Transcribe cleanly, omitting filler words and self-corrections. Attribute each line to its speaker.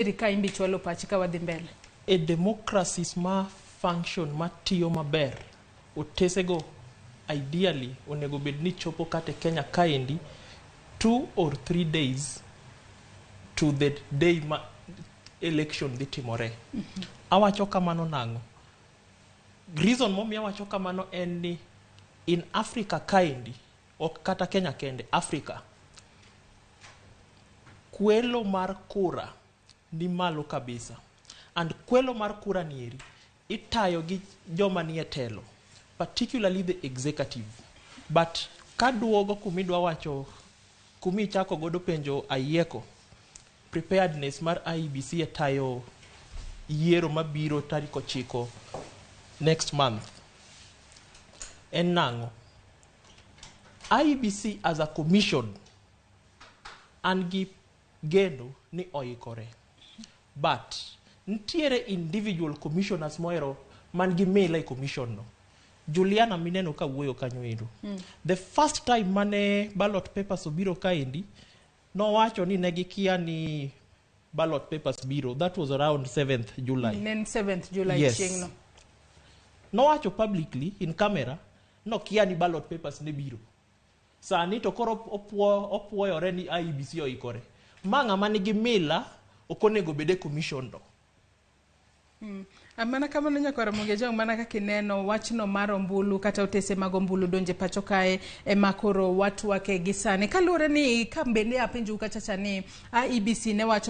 Speaker 1: Ka imbi chwalo pachi ka wadhi mbele.
Speaker 2: E democracies ma function matiyo maber, otesego ideally onego bed ni chopo kata e Kenya kaendi 2 or 3 days to the day ma election dhi timore. Awacho kamano nang'o? Reason momiyo awacho kamano en ni in Africa kaendi, ok kata Kenya kende, Africa, kwelo mar kura ni malo kabisa. And kwelo mar kura nieri itayo gi joma nie telo, particularly the executive. But kaduogo kumidwa wacho, kumichako godo penjo ayieko, preparedness mar IEBC e tayo yiero mabiro tarik 9 next month en nang'o? IEBC as a commission an gi geno ni oikore, but nitiere individual commissioners mohero man gi mila e commission no. Juliana mineno ka wuoyo kanyo ero, the first time mane ballot papers obiro kaendi, nowacho ni ne gikia ni ballot papers biro. That was around 7th July.
Speaker 1: Ne en 7th July.
Speaker 2: Yes.
Speaker 1: Chieng'no.
Speaker 2: Nowacho publicly in camera nokia ni ballot papers ne biro. Sani to koro opuoyore ni IEBC oikore. Ma ng'ama nigi mila ok onego bed e commission no.
Speaker 1: Mana kamano, nyakwar Ramogi Ajwang', mana kaka ineno wachno mar ombulu kata otese mag ombulu donje pacho kae ema koro watwake gi sani kaluwore ni ka bende apenjou kachacha ni IEBC ne wacho.